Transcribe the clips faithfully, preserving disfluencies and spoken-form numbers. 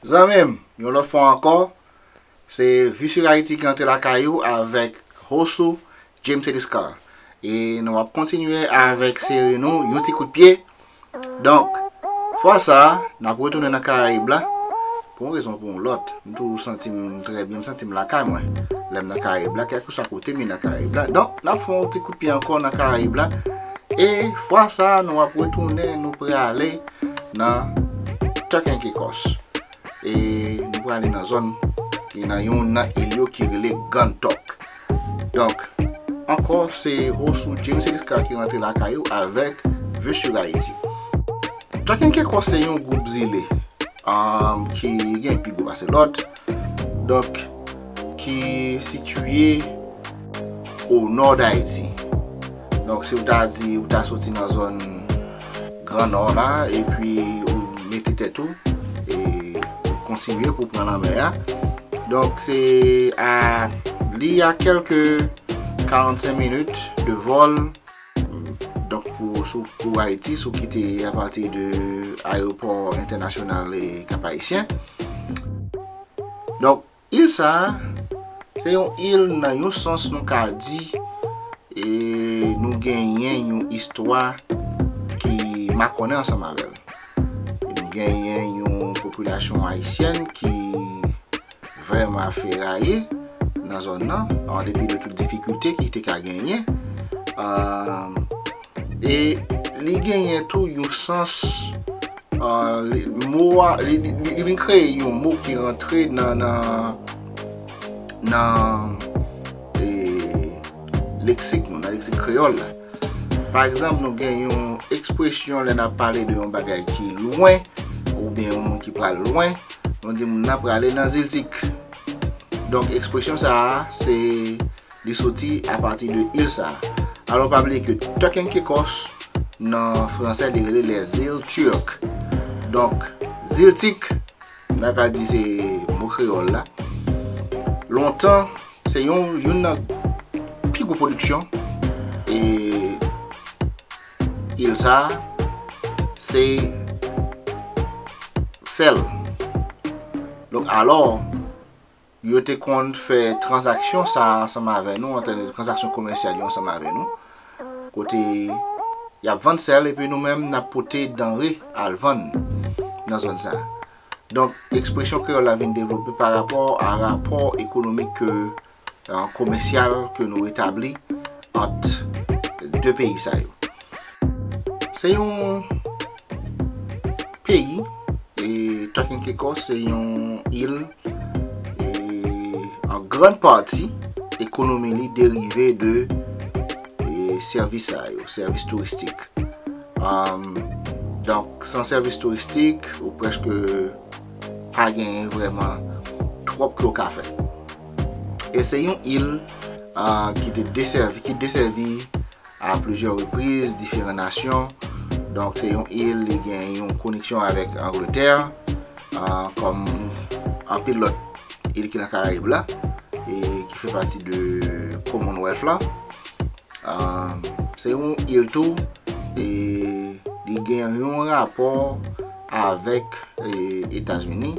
Zanmi m, yon lòt fwa ankò, se Vue sur Haïti ki rantre lakay ou avèk host ou, James Eliscar. E nou ap kontinye avèk seri nou, Yon Ti Kout Pye. Donk, fwa sa a, n ap retounen nan Karayib la. Pou yon rezon ou pou yon lòt, m toujou santi m trè byen, m santi m lakay mwen. Lè m nan Karayib la, kèlkeswa kote m ye nan Karayib la. Donk, n ap fè yon ti kout pye ankò nan Karayib la. E fwa sa a, nou ap retounen, nou prale nan Turk and Caicos. E nou prale nan zòn ki nan youn nan il yo ki rele Gantok. Donk, ankò, se host ou James Eliscar ki rantre lakay ou avèk Vue sur Haïti. Turk and Caicos se yon gwoup zile, um, ki gen pi gwo pase lòt. Donk, ki sitiye o nò d Ayiti. Donk, si w ta di, ou ta soti nan zòn Gran Nò la, epi ou mete tèt ou, e ou kontinye pou pran lanmè a. Donk, se a, li a kèlke karannsenk minit de vòl. Donk, pou, sou, pou Ayiti, si w kite apati de ayewopò entènasyonal e Kap Ayisyen. Donk, il sa a, se yon il nan yon sans nou ka di, e nou genyen yon istwa ki makònen ansanm avè l. E nou genyen yon popilasyon ayisyèn ki vrèman ap feraye nan zòn nan, an depi de tout difikilte ki te ka genyen. Euh, e li genyen tou yon sans, euh, li, mo a, li, li, li vin kreye yon mo ki rantre nan, nan, nan, e, leksik nou, nan leksik kreyòl la. Pa egzanp, nou gen yon ekspresyon lè n ap pale de yon bagay ki lwen, oubyen yon moun ki pral lwen, nou di moun nan prale nan ziltik. Donk, ekspresyon sa a, se, li soti apati de il sa a. Alò, pa bliye ke Turk and Caicos, nan fransè, li rele les îles turques. Donk, ziltik, n a ka di se mo kreyòl la. Lontan, se yon, youn nan pi gwo pwodiksyon, e, il sa a, se sèl. Donk, alò, yo te konn fè tranzaksyon sa a ansanm avè nou, an tèm de tranzaksyon komèsyal yo ansanm avè nou, kote y ap vann sèl, epi nou menm, n ap pote danre al vann nan zòn sa a. Donk, ekspresyon kreyòl la vin devlope pa rapò a rapò ekonomik ke, euh, komèsyal ke nou etabli ant de peyi sa yo. Se yon peyi, e Turk and Caicos se yon il, e an grann pati, ekonomi li derive de, e sèvis sa yo, sèvis touristik. Um, donk, san sèvis touristik, ou prèske pa genyen vrèman twòp ke w ka fè. E se yon il, ah, ki te desèvi, ki desèvi a plizyè repriz diferan nasyon. Donk, se yon il, li gen yon koneksyon avèk Angletè, ah, kòm anpil lòt il ki nan Karayib la, e ki fè pati de Commonwealth la. Ah, se yon il tou, e li gen yon rapò avèk, e, Etazini,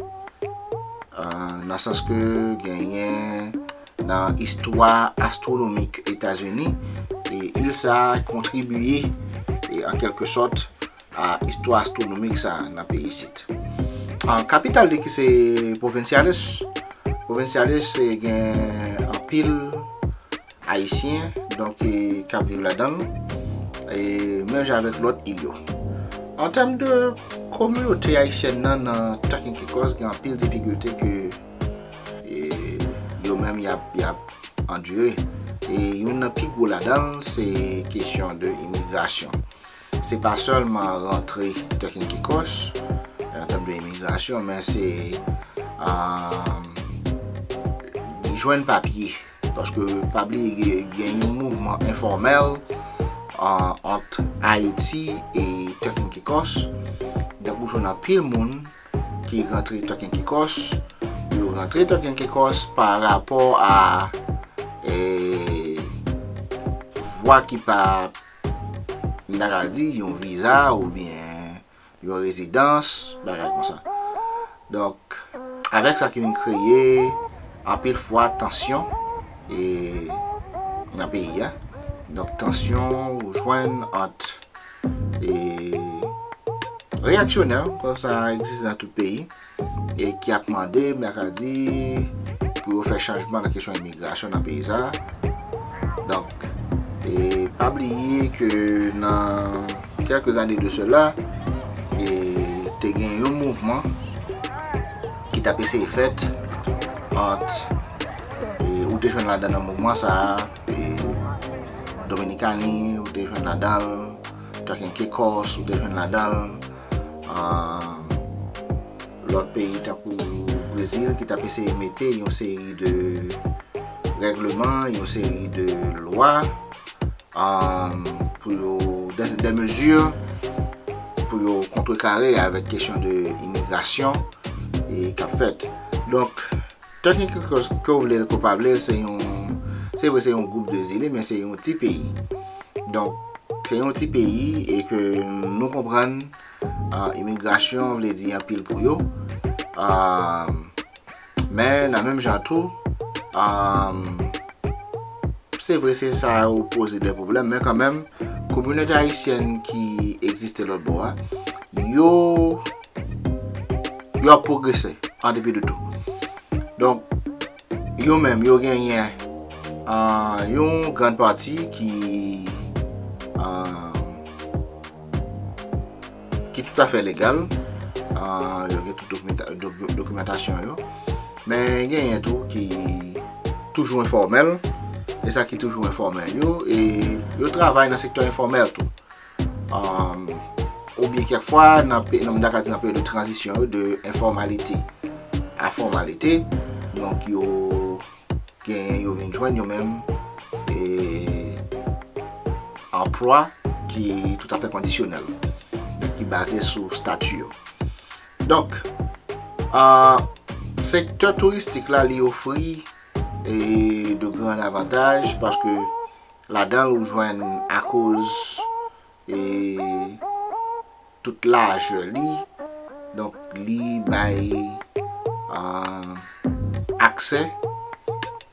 ah, nan sans ke genyen nan istwa astwonomik Etazini, e il sa a kontribye, e, an kèlke sòt, a istwa astwonomik sa a nan peyi isit. Ah, kapital li ki se Provinciales. Provinciales, e, gen anpil Ayisyen, donk, e, k ap viv ladan l, e, menm jan avèk lòt il yo. An tèm de kominote ayisyèn nan, nan Turk and Caicos, gen anpil difikilte ke, e, yo menm y ap, y ap andire. E youn nan pi gwo ladan l, se kesyon de imigrasyon. Se pa sèlman rantre Turk and Caicos, an tèm de imigrasyon, men se, um, jwenn papye. Paske pa bliye gen, gen yon mouvman enfòmèl, uh, ant Ayiti e Turk and Caicos. Donk, ou jwenn anpil moun ki rantre Turk and Caicos. Yo rantre Turk and Caicos pa rapò a, e, vwa ki pa, m ta ka di, yon viza oubyen yon rezidans, bagay konsa. Donk, avèk sa ki vin kreye anpil fwa tansyon e nan peyi a. Donk, tansyon ou jwenn ant e reyaksyonè, konsa egziste nan tout peyi, e ki ap mande, m ta ka di, pou yo fè chanjman nan kesyon imigrasyon nan peyi sa. Donk, e pa bliye ke nan kèlke zane de sela, e te gen yon mouvman ki t ap eseye fèt ant, e ou te jwenn ladan nan mouvman sa, e Dominikani, ou te jwenn ladan l, Turks and Caicos, ou te jwenn ladan l, ah, lòt peyi tankou Brezil ki t ap eseye mete yon seri de règleman, yon seri de lwa, ah, pou yo, de, de mezi pou yo kontrekare avèk kesyon de imigrasyon e k ap fèt. Donk, Turks and Caicos, ke w vle l, ke w pa vle l, se yon, se vre, se yon gwoup de zile, men se yon ti peyi. Donk, se yon ti peyi e ke nou konprann, ah, imigrasyon vle di anpil pou yo. Ah, men nan menm jan tou, ah, se vre, se sa yo poze de pwoblèm, men kanmenm, kominote ayisyèn ki egziste lòt bò a, yo, yo ap pwogrese, an depi de tou. Donk, yo menm, yo genyen, ah, yon grann pati ki, ah, ki toutafè legal. Ah, yo gen tout dokimenta-, dok-, dokimantasyon yo. Men genyen tou ki toujou enfòmèl. E sa ki toujou enfòmèl yo, e yo travay nan sektè enfòmèl tou. Um, oubyen kèk fwa, nan pe-, nan, m ta ka di nan peryòd de tranzisyon yo, de enfòmalite a fòmalite. Donk, yo genyen, yo vin jwenn yo menm, e, anplwa ki toutafè kondisyonèl, ki baze sou stati yo. Donk, ah, sektè touristik la, li ofri, e, de gran avantaj, paske ladan l ou jwenn akoz, e, tout lajè li, donk li bay, ah, aksè,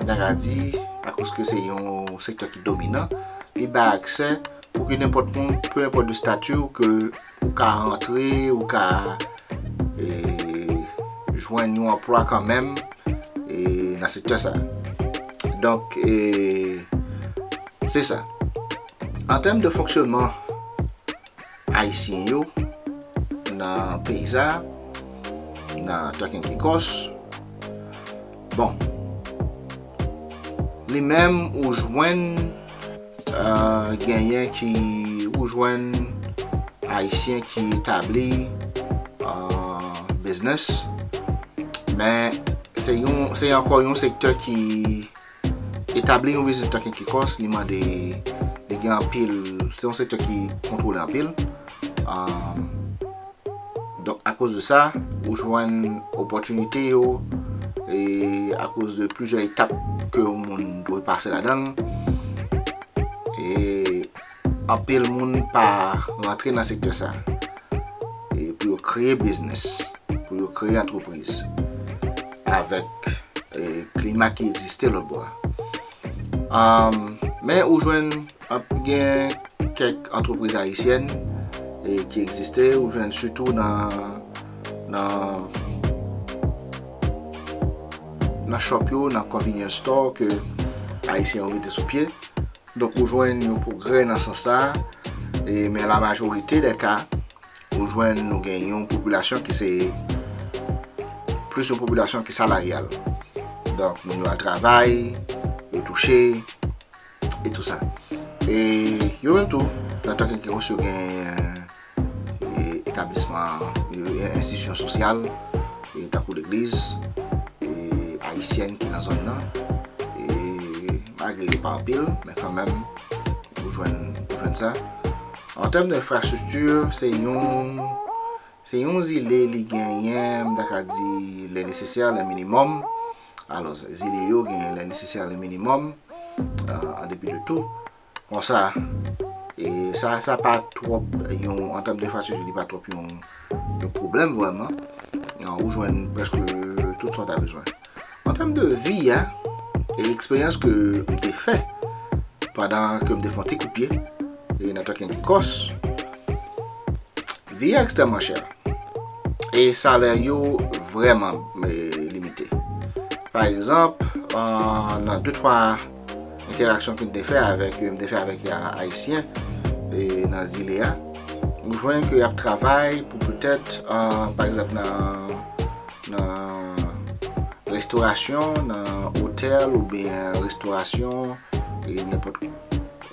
n a ka di, akoz ke se yon sektè ki dominan, li bay aksè pou ke nenpòt moun, pe enpòt de stati w, ke ou ka rantre, ou ka, e, jwenn yon anplwa kanmenm, e, nan sektè sa. Donk, e, se sa. An tèm de fonksyonman ayisyen yo nan peyi sa, nan Turks and Caicos, bon, li menm ou jwenn, euh, genyen ki, ou jwenn ayisyen ki etabli, euh, biznis, men se yon, se ankò yon sektè ki etabli yon biznis Turks and Caicos, li mande, li gen anpil, se yon sektè ki kontwole anpil. Um, donk, akoz de sa, ou jwenn opòtinite yo, e akoz de plizyè etap ke yon moun dwe pase ladan l. E anpil moun pa rantre nan sektè sa. E pou yo kreye biznis, pou yo kreye antrepriz avèk, e, klima ki egziste lòt bò a. Um, men ou jwenn, ap gen kèk antrepriz ayisyèn, e, ki egziste, ou jwenn sitou nan, nan, nan shop yo, nan convenience store ke ayisyen yo mete sou pye. Donk, ou jwenn yon pwogrè nan sans sa, e, men la majorite dè ka, ou jwenn nou gen yon popilasyon ki se plis yon popilasyon ki salaryal. Donk, moun yo al travay, yo touche, e tou sa. E yo menm tou, nan Turks and Caicos, yo gen, e, etablisman, e, enstitisyon sosyal, e, tankou legliz, e, ayisyèn ki nan zòn nan. E malgre yo pa anpil, men kanmenm, ou jwenn, ou jwenn sa. An tèm de enfrastrikti, se yon, se yon zile li genyen, m ta ka di, le nesesè, le minimòm. Alò, zile yo genyen le nesesè, le minimòm, euh, an depi de tou. Konsa, e sa, sa pa twòp yon, an tèm de enfrastrikti, li pa twòp yon, yon pwoblèm vrèman. ou jwenn prèske tout sa w ta bezwen. An tèm de vi a, e eksperyans ke m te fè pandan ke m te fè yon ti kout pye e nan Turkey Caicos, vi a ekstrèmman chè. E salè yo vrèman, e, limite. Pa egzanp, an, nan de twa entèraksyon ke m te fè avèk yo, m te fè avèk, a, Ayisyen, e, nan zile a, nou jwenn ke y ap travay pou petèt, an, pa egzanp, nan, nan restorasyon, nan otèl oubyen restorasyon, e nenpòt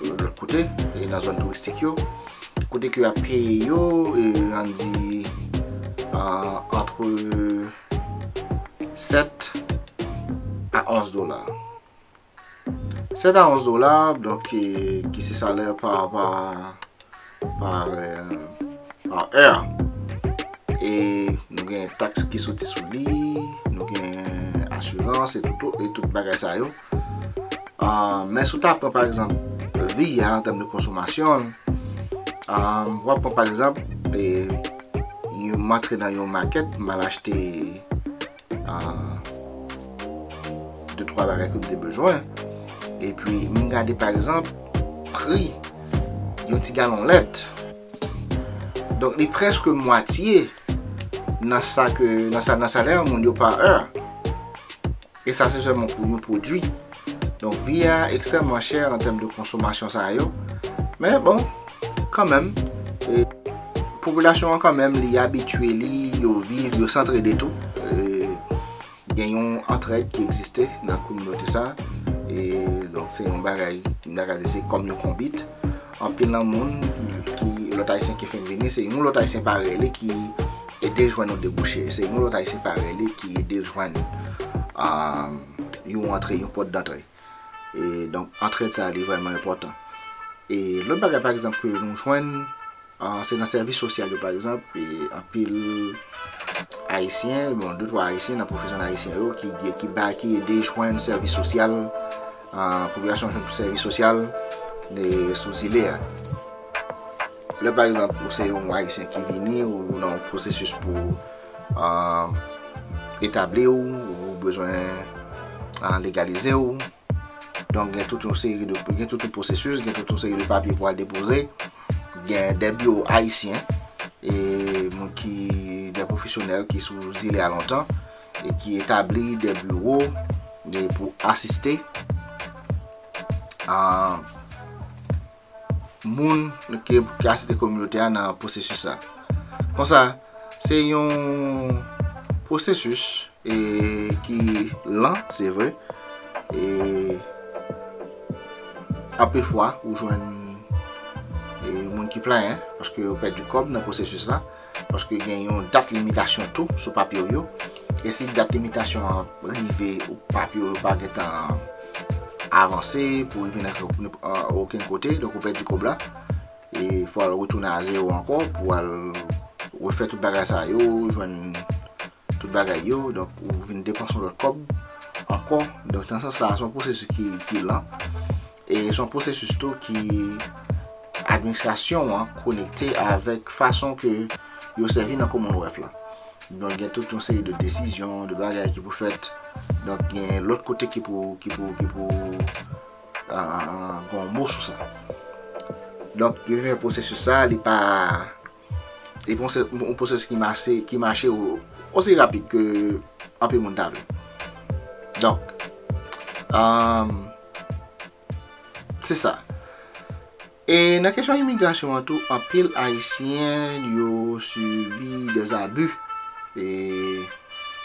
lòt kote, e nan zòn touristik yo, kote ke y ap peye yo, e, ann di, a, antre sèt a onz dola. Sèt a onz dola, donk, e, ki se salè pa, pa, pa, e, pa è. E nou gen taks ki soti sou li, nou gen asirans e tout, e tout bagay sa yo. A, men si w ta pran, pa egzanp, vi a an tèm de konsomasyon, a, w ap pran, pa egzanp, e, yon, m antre nan yon makèt, m al achte, a, de twa bagay ke m te bezwen. Epi, m gade, pa egzanp, pri yon ti galon lèt. Donk, li prèske mwatye nan sa ke, nan sa, nan salè moun yo pa è. E sa se sèlman pou yon pwodui. Donk, vi a ekstrèmman chè an tèm de konsomasyon sa yo. Men bon, kanmenm, e, popilasyon an kanmenm, li abitye li, yo viv, yo santrede tou. E, gen yon antrèd ki egziste nan kominote sa. E, donk, se yon bagay, m ta ka di, se kòm yon konbit. Anpil nan moun ki, lòt Ayisyen ki fin vini, se yon lòt Ayisyen parèy li ki ede jwenn yon debouche. Se yon lòt Ayisyen parèy li ki ede l jwenn, a, yon antre, yon pòt dantre. E donk, antrèd sa a, li vrèman enpòtan. E lòt bagay, pa egzanp, ke nou jwenn, a, se nan sèvis sosyal yo, pa egzanp, e anpil Ayisyen, bon, de twa Ayisyen nan pwofesyonèl ayisyen yo ki, ki, ki ba, ki ede jwenn sèvis sosyal, a, popilasyon jwenn sèvis sosyal, e, sou zile a. Lè, pa egzanp, ou se yon Ayisyen ki vini, ou nan yon pwosesis pou, a, etabli w, ou bezwen, a, legalize w. Donk, gen tout yon seri de, gen tout yon pwosesis, gen tout yon seri de papye pou al depoze. Gen de biwo ayisyen, e moun ki, de pwofesyonèl ki sou zile a lontan, e ki etabli de biwo, e pou asiste, a, moun ki, ki asiste kominote a nan pwosesis sa. Konsa, se yon pwosesis, e, ki lan, se vre. E anpil fwa, ou jwenn, e, moun ki plenyen, paske yo pèdi kòb nan pwosesis la, paske gen yon dat limitasyon tou sou papye w yo. E si dat limitasyon an rive, ou papye w yo pa gentan avanse pou rive nan, nan, a, okenn kote, donk ou pèdi kòb la. E fò w al retounen a zewo ankò pou w al refè tout bagay sa yo, jwenn tout bagay yo, donk ou vin depanse yon lòt kòb ankò. Donk, nan sans sa, se yon pwosesis ki, ki lan. E se yon pwosesis tou ki administrasyon an konekte avèk fason ke yo sèvi nan Commonwealth la. Donk, gen tout yon seri de desizyon, de bagay ki pou fèt. Donk, gen lòt kote ki pou, ki pou, ki pou, a, a, a, gen yon mo sou sa. Donk, yo fè pwosesis sa, li pa, li pa yon se-, yon pwosesis ki mache, ki mache o-, osi rapid ke anpil moun ta vle. Donk, um, se sa. E nan kesyon imigrasyon an tou, anpil Ayisyen yo sibi dèzabi. E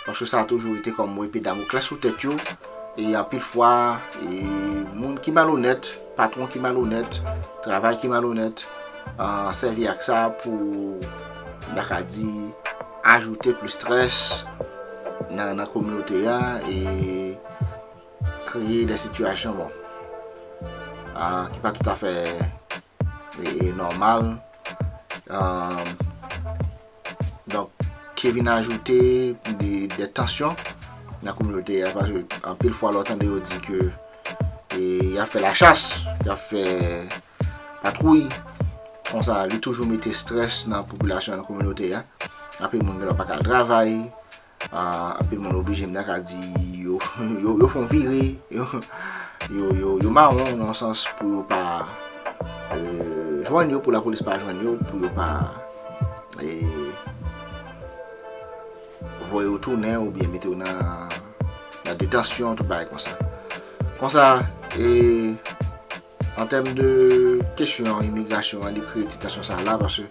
paske sa toujou rete kòm epe Damoklès sou tèt yo. E anpil fwa, e moun ki malonèt, patwon ki malonèt, travay ki malonèt, a, sèvi ak sa pou, m ta ka di, ajoute plis strès nan, nan kominote a e kreye de sitiyasyon, bon, a, ki pa toutafè, e, e nòmal. A, donk, ki vin ajoute de, de tansyon nan kominote a, paske anpil fwa lè w tande yo di ke, e, y ap fè lachas, y ap fè patwouy, konsa, li toujou mete strès nan popilasyon, nan kominote a. Anpil moun genlè pa ka al travay, Ah, anpil moun oblije, m ta ka di, yo, yo, yo fè yon vire, yo, yo, yo, yo mawon nan sans pou yo pa, eh, jwenn yo, pou lapolis pa jwenn yo, pou yo pa, eh, voye yo tounen oubyen mete yo nan, nan detansyon, tout bagay konsa. Konsa, eh, an tèm de kesyon imigrasyon an, li kreye ti tansyon sa la, paske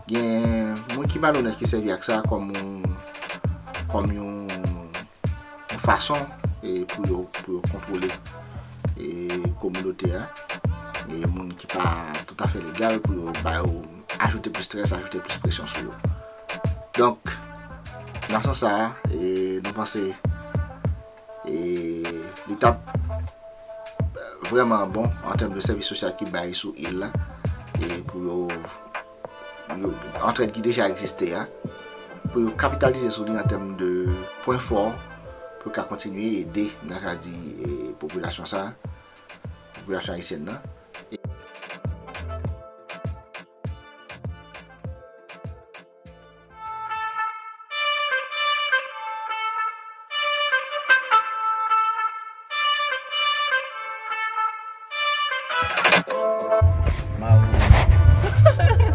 gen moun ki malonèt ki sèvi ak sa kòm yon, kòm yon, yon fason, e, pou yo, pou yo kontwole, e, kominote a. E moun ki pa toutafè legal, pou yo ba yo, ajoute plis strès, ajoute plis presyon sou yo. Donk, nan sans sa a, e, nou panse, e, li t ap vrèman bon an tèm de sèvis sosyal ki bay sou il la, e pou yo, yo, antrèd ki deja egziste a, pou yo kapitalize sou li an tèm de pwen fò, pou yo ka kontinye ede, m ta ka di, e, popilasyon sa, popilasyon ayisyèn nan.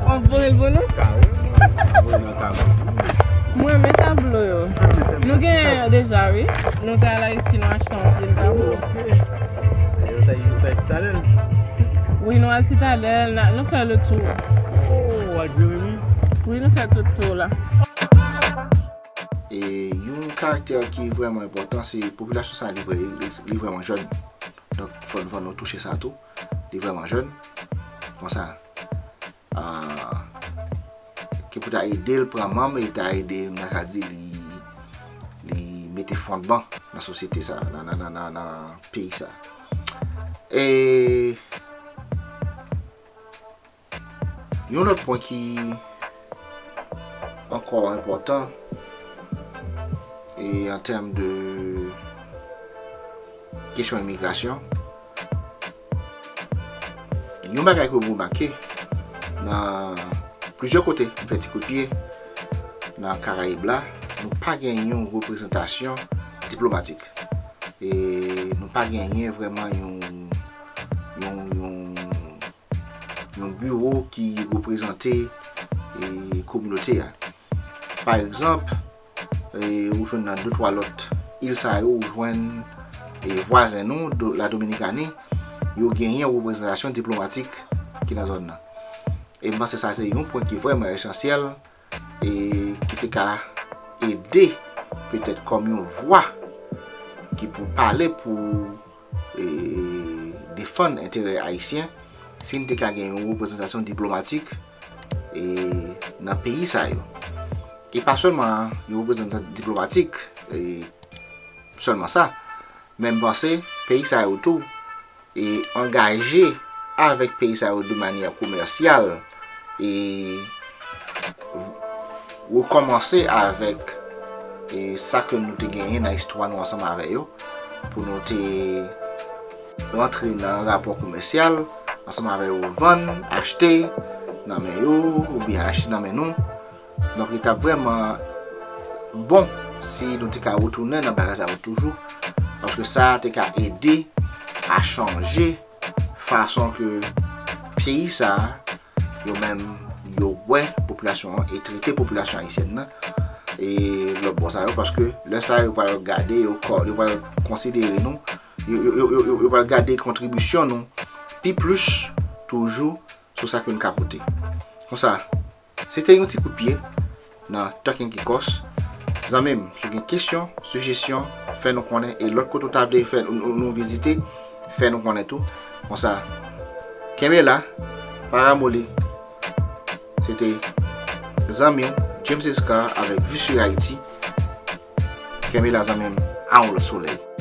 W ap voye l pou nou? Mwen renmen tablo yo. Nou genyen yo deja, wi. Nou te al Ayiti, nou achte yon pil tablo. Wi, nou al Sitadèl, nou fè le tou. Wi, nou fè tout tou la. E yon karaktè ki vrèman enpòtan, se popilasyon sa li vrè-, li, li vrèman jèn. Donk, fò, fò nou touche sa tou. Li vrèman jèn. Konsa, ah, ke pou ta ede l pran manm e ta ede, m ta ka di, li, li mete fondman nan sosyete sa, nan, nan, nan, nan, nan peyi sa. E yon lòt pwen ki ankò enpòtan, e an tèm de kesyon imigrasyon, yon bagay ke m remake nan plizyè kote, m fè ti kout pye nan Karayib la, nou pa gen yon reprezantasyon diplomatik. E nou pa genyen vrèman yon, yon, yon, yon biwo ki reprezante, e, kominote a. Pa egzanp, e, ou jwenn nan de twa lòt il sa yo, ou jwenn, e, vwazen nou, Do-, La Dominikani, yo genyen yon reprezantasyon diplomatik ki nan zòn nan. E m panse sa se yon pwen ki vrèman esansyèl, e ki te ka ede, petèt kòm yon vwa ki pou pale pou, e, defann enterè ayisyen, si n te ka gen yon reprezantasyon diplomatik, e, nan peyi sa yo. E pa sèlman yon reprezantasyon diplomatik, e, sèlman sa, men m panse peyi sa yo tou, e angaje avèk peyi sa yo de manyè komèsyal, e rekòmanse avèk, e sa ke nou te genyen nan istwa nou ansanm avè yo, pou nou te rantre nan rapò komèsyal ansanm avè yo, vann, achte nan men yo, oubyen achte nan men nou. Donk, li t ap vrèman bon si nou te ka retounen nan bagay sa yo toujou, paske sa te ka ede a chanje fason ke peyi sa a, yo menm, yo wè popilasyon an e trete popilasyon ayisyèn nan, e lòt bò sa yo, paske lè sa yo pral gade, yo kò-, yo pral konsidere nou, yo, yo, yo, yo, yo, yo pral gade kontribisyon nou pi plis toujou sou sa ke n ka pote. Konsa, se te yon ti kout pye nan Talking Kikos. Zanmi m, si w gen kesyon, sijesyon, fè nou konnen, e lòt kote w ta vle fè nou, nou, nou vizite, fè nou konnen tou. Konsa, kenbe la, pa ramole. Se te zanmi w, James Escar avèk Vue sur Haïti. Kenbe la, zanmi m, a yon lòt solèy.